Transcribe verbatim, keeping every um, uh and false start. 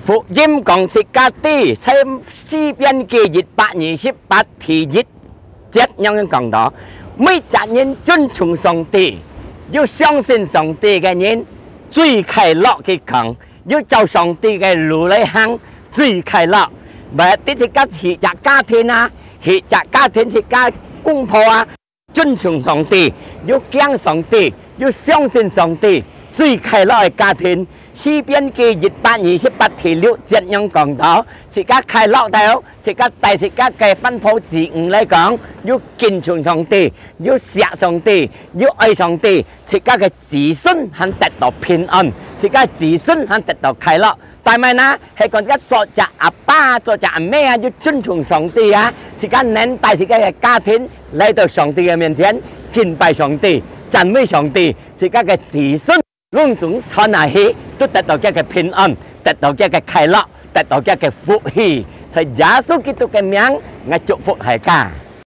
福音講自家知，在詩篇記一百二十八第一節恁樣講到：每隻人尊崇上帝，有相信上帝个人，最快樂。佢講，有照上帝个路來行，最快樂。Berarti自家係隻家庭啊，係隻家庭，自家公婆啊， 尊崇上帝，有驚上帝，有相信上帝，最快樂个家庭。詩篇記一百二十八第六節恁樣講到，自家快樂到，自家帶自家个番婆子女來講，有敬重上帝，有惜上帝，有愛上帝，自家个子孫還得到平安，自家子孫還得到快樂。 但係呢，係講自家做隻阿爸、做隻阿姆啊，要尊崇上帝啊，自家能帶自家个家庭來到上帝个面前，敬拜上帝、讚美上帝，自家个子孫攏總傳下去，都得到佢个平安，得到佢个快樂，得到佢个福氣。在耶穌基督个名，𠊎祝福大家。